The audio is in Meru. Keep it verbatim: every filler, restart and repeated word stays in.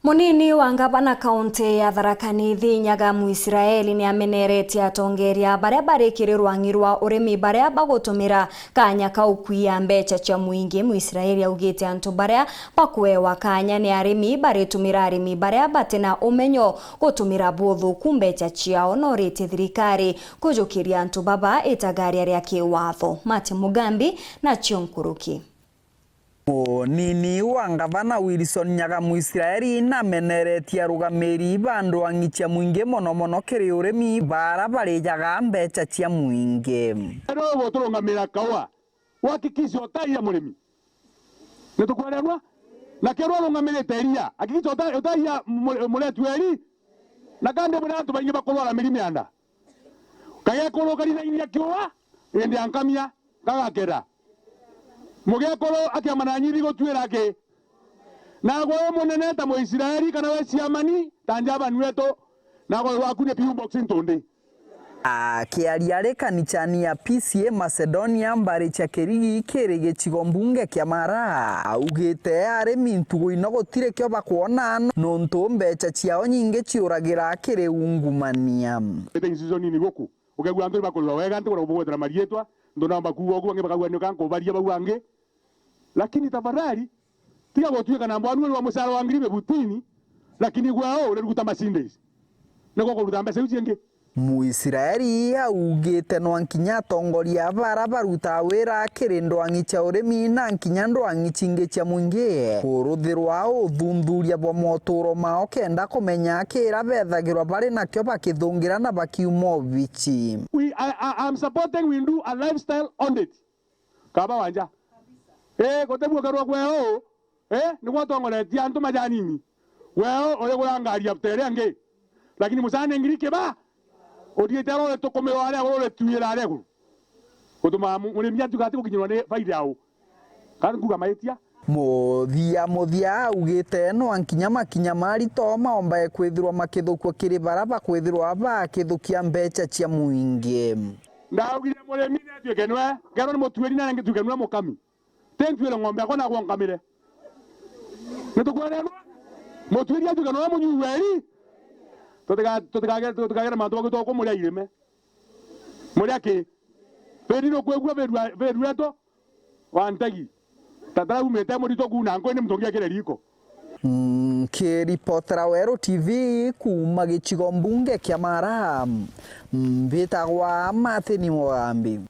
Munini wa ngavana kaunti ya Tharaka Nithi Nyaga Muisraeli ni ameneretie atongeria baria bari kiri rwang'i rwa urimi baria bagutumira kanya kau kwiya mbeca cia muingi. Muisraeli augite antu baria bakuewa kanya ni arimi baritumira arimi baria batina umenyo gutumira buthuku mbeca ciao, na uritie thirikari kujukiria antu baba itagaria ria kiwatho. Martin Mugambi nacio nkuruki. Munini wa ngavana Wilson Nyaga Muisraeli nameneretie arugamiri ba ndwang'i cia muingi mono mono kiri urimi bara barijaga mbeca cia muingi. Riu guturungamira kaua, uhakikishe utaiya murimi. Nitukwererwa? Na kirwa urungamirite iria, hakikisha uta-, utaiya mu-, muretu eri. Na kandi buri antu baingi bakurwara mirimo ya nda. Kagekuru karithagiria kiua indi ya nkamia gagakera. Mugekuru akiamana na nyithi gutuira ki? Nagwe wi munene ta Muisraeli kana wi ciamani ta Njabani wetu, nagwe waku ni P O box ntundi. Akiaria ari kanicani ya P C A Macedonia mbari cia Kirigi kiri gicigo mbunge kia Mara, augite arimi ntugu ino gutiri kio bakwona nontu mbeca ciao nyingi ciuragira kiri ungumania. Ite incicio nini guku, ukegua antu ni bakurira wega, nti kwenda kubugwetera marietwa, nontu naomba kuuga ugu, bangi bakauga nio ka nkubaria bau bangi. Lakini tafadhali, tiga gutuika na mbwanu uri wa mucara wa ngiri fifteen, lakini gwe uriruta Mercedes. Niko kuruta mbeca iu ciingi? Muisraeli augite nwa nkinya atongoria bara barutaa wira kiri ndwang'i cia urimi na nkinya ndwang'i cingi cia mwingi kuruthirwa uthuthuria bwa moturo mao kenda kumenya kira bethagirwa bari nakio bakithungira na bakiuma obici. We, I, I, I'm supporting we do a lifestyle audit. Kaba wanja. Eh, guti buokerwa kweo. Eh, nigwe utongoretie antu majanini. Weo uri guranga ngari ya butere angi. Lakini mucane ngiri kiba. Uthiite aria uri tukumiro aria uri tuira aria iguru. Gutuma mu-, murimi atuika ati gukinyirwa ni faida yao. Kana nkuga maitia. Muthia muthia augite no nkinya makinya marito maombae kwithirwa makithukua kiri bara bakwithirwa bakithukia mbeca cia muingi. Ndaugire murimi ni atuike nwe, ngerwa ni mutuiri na ngituike nwe mukami. Ti ntuire ng'ombe yakwa nagwe nkamire. Nitukwererwa? Mutuiri atuike nwe munyui weri. Tutika-, tutikage-, tutikagere mantu bagwitwa kumuria irime. Muria ki? Biri nukwigua biru, biru eto? Wantegi. Tatara umite murito kuna nkoi ni mutungi akire riko. Nkiripotera Weru T V kuuma gicigo mbunge kia Mara, mbitagwa Martin Mugambi.